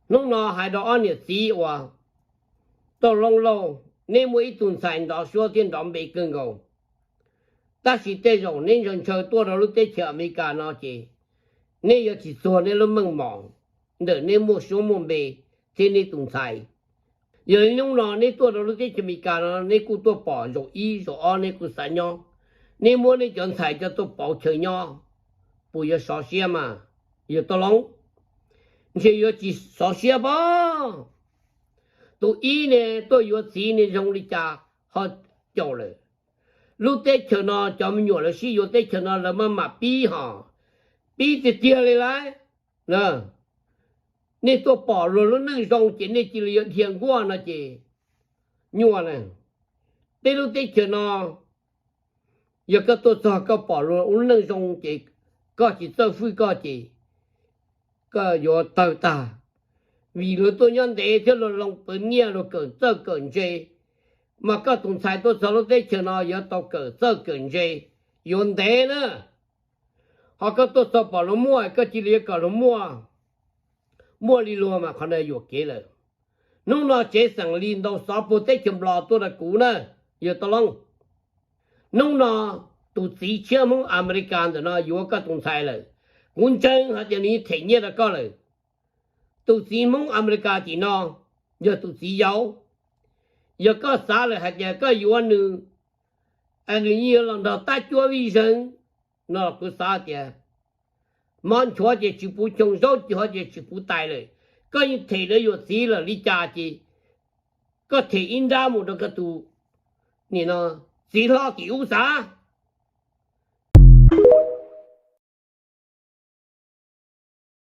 Hnub no hais rau ob niam txiv uas Tooj Loob Lauj, neb muaj ib tug ntxhais nrov suab thiab nrov npe kawg nkaus, tab sis tej zaum neb ntshaw ntshaw tuaj rau lub teb chaws Amelikas no ces neb yuav tsis txuag neb lub meej mom ntawm neb muaj suab muaj npe thiab neb tus ntxhais. Yog li hnub no neb tuaj rau lub teb chaws Amelikas no neb kuj tuaj pom zaum ib zaum ob neb kuj xav nyob, neb muab neb cov ntxhais coj tuaj pauv chaw nyob, puas yuav sov siab mas yawg Tooj Loob? Ntshe yuav tsis sov siab pob. Tus ib ne tuaj yuav txiv ne zoo li cas ho caum lawm. Lub teb chaws no cov me nyuam lawv sib yuav teb chaws no lawv maj mam pib hos, pib tiag tiag li lauj. Nej tuaj pom luag lub neej zoo ces nej cia li yuav dhia nkuaj no ces nyuaj na. Tej lub teb chaws no yog koj tuaj txog koj pom luag lub neej zoo ces koj tsis txawj fwj koj ces koj yuav tawg tag, vim luag tuaj nyob ntev thiab luag loo pawv nyiaj luag kawm txawj kawm ntse, mas koj tus ntxhais tuaj txog lub teb chaws no yuav tau kawm txawj kawm ntse, yuav ntev na. Ho koj tuaj txog pom luag muaj koj cia li yuav kom luag muaj, muaj li luag mas qhov ntawd yuam kev lawm. Hnub no tsev xeem Lis ntaus xov puag teb chaws Nplog tuaj rau kuv na, yawg Tooj Loob. Hnub no tus txiv tshiab Hmoob Amelikas ntawm no yuav koj tus ntxhais lawm. Kuv ntseeg hais tias nws them nyiaj rau koj lawm. Tus txiv Hmoob Amelikas tim no yog tus txiv yau. Yog koj xav lawm hais tias koj yuav nws, nws yeej yuav los nrog tab cuab vij zeeg no los kuv xav tias mob nchuav ces tsis puv choo, zaub nchuav ces tsis puv tais lawm. Koj yeej them lawv yuav txiv lawm li cas ces koj them ib nrab mus rau koj tus nim no txiv hlob tim ub xav.